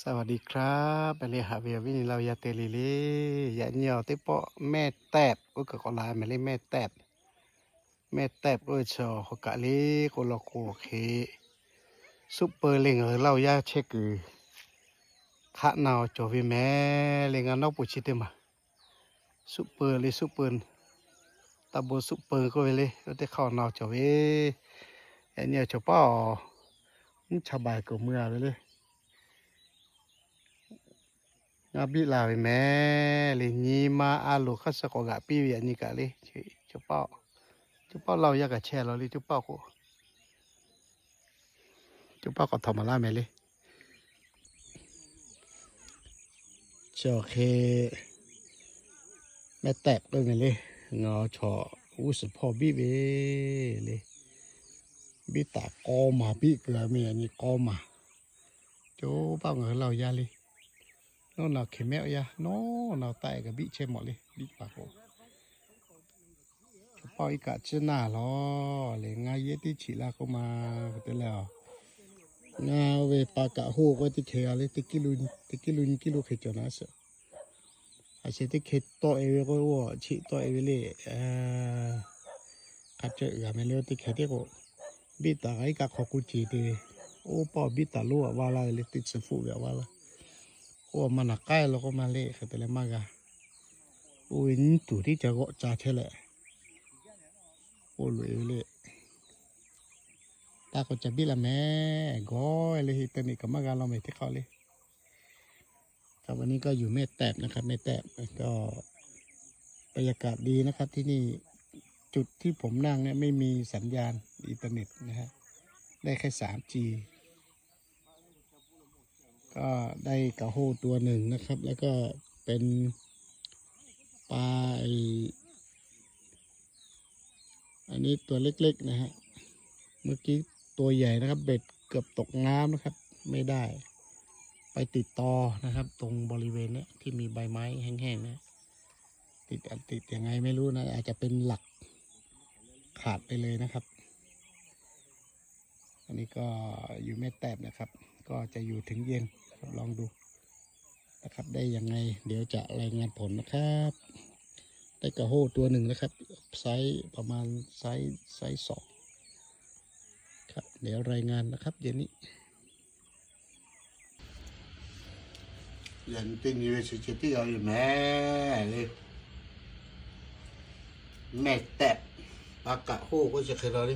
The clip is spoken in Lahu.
สวัสดีครับ mehˍ le haꞈ ve awˬ viˉ nyi laˇ yaˇ te le le. Yaꞈ nyi awˬ teˇ pawˆ แม่แตบ k'oˆ kaꞈ k'awꞈ la mehˍ le แม่แตบ. แม่แตบ k'oˆ ve chi awˬ hk'aw kaꞈ le k'o law k'o hk'e, suˆ peu le ngaˬ hui laˇ yaˇ chehˇ kuiˬ hk'aˆ na awˬ cawˬ ve mehˍ le. Ngaˬ nawˉ peuˬ chi teˇ maˬ suˆ peu le suˆ peu, taˇ bon suˆ peu k'oˆ ve le, oˇ teˇ hk'aˇ awˬ na awˬ cawˬ ve. Yaꞈ nyi awˬ cawˬ paˇ awˬ mvuhˇ cha baiˬ kuiˬ mui a ve le. Ngaˬ biˆ la ve mehˍ le. Nyi ma a loˍ hk'aˇ suh k'awꞈ g'aꞈ piˇ ve yaꞈ nyi kaꞈ le. Cawˬ paˇ, cawˬ paˇ laˇ yaˇ kaꞈ chehˇ law le. Cawˬ paˇ k'o, cawˬ paˇ k'awꞈ htawnˍ maˍ laˇ mehˍ le. Chi awˬ hk'e แม่แตบ k'oˆ mehˍ le. Ngaˬ chaw g'uˇ suhˍ hpawˇ biˆ ve le. Biˆ taˍ k'aw maˬ biˆ kuiˬ a mehˍ yaꞈ nyi k'aw maˬ. Cawˬ paˇ ngaˬ hui laˇ yaˇ le. Nawˉ naˬ hk'e mehˆ yaˇ, nawˉ naˬ taˆ e kaꞈ biˆ chehˇ mawˬ le. Biˆ paˍ k'o, cawˬ paˇ iˉ kaˆ ciˉ naˇ lawˬ le. Ngaˬ yehˇ teˇ chiꞈ la k'oˆ ma, hk'e te leh a, ngaˬ ve pa kaꞈ hoˆ k'o teˇ hkeh g'a le. Teˇ kiˇ lu nyi kiˇ lu hk'e cawˬ naˉ suhˍ. A sheh teˇ hkeh tawˆ e ve k'o, oˇ chiꞈ tawˆ e ve le. Hk'a cawehˬ g'a mehˍ le. Oˇ teˇ hkeh teˇ k'o, biˆ taˍ kaꞈ iˉ kaˆ hk'aw k'oˆ ce te ve. Oˇ paˇ biˆ taˍ lonˉ aꞈ vaˇ laˇ ve le. Teˇ tcuh hpfuhˆ ve aꞈ vaˇ laˇ. Oˇ ma naˬ k'ai law k'oˆ ma le. Hk'e te leh maˇ g'a. Oˇ ve nyiˉ tuˬ tiˉ ca g'awˆ ca chehˇ leh, oˇ loꞈ e ve le. Taˇ k'o ca biˆ la mehˍ. Gawˬ e le, internet kaꞈ maˇ g'a law mehˍ teˇ hk'aˇ le. ครับ วันนี้ก็อยู่แม่แตบนะครับ แม่แตบ ก็ บรรยากาศดีนะครับที่นี่ จุดที่ผมนั่งเนี่ยไม่มีสัญญาณอินเทอร์เน็ตนะฮะ ได้แค่ สามจี ก็ได้กระโห้ตัวหนึ่งนะครับ แล้วก็เป็นปลาไอ้ อันนี้ตัวเล็กๆนะฮะ เมื่อกี้ตัวใหญ่นะครับ เบ็ดเกือบตกน้ำนะครับ ไม่ได้ ไปติดตอนะครับ ตรงบริเวณเนี้ยที่มีใบไม้แห้งๆเนี่ย ติดอันติดยังไงไม่รู้นะ อาจจะเป็นหลักขาดไปเลยนะครับ อันนี้ก็อยู่แม่แตบนะครับ ก็จะอยู่ถึงเย็นครับ ลองดูนะครับ ได้ยังไง เดี๋ยวจะรายงานผลนะครับ ได้กระโห้ตัวหนึ่งนะครับ ไซส์ประมาณไซส์ ไซส์สอง ครับ เดี๋ยวรายงานนะครับ เย็นนี้ Yaꞈ nyi teˇ nyi ve chi ceh tiˉ g'a ve mehˍ le. แม่แตบ pa kaꞈ hoˆ k'oˆ chi hk'e la le.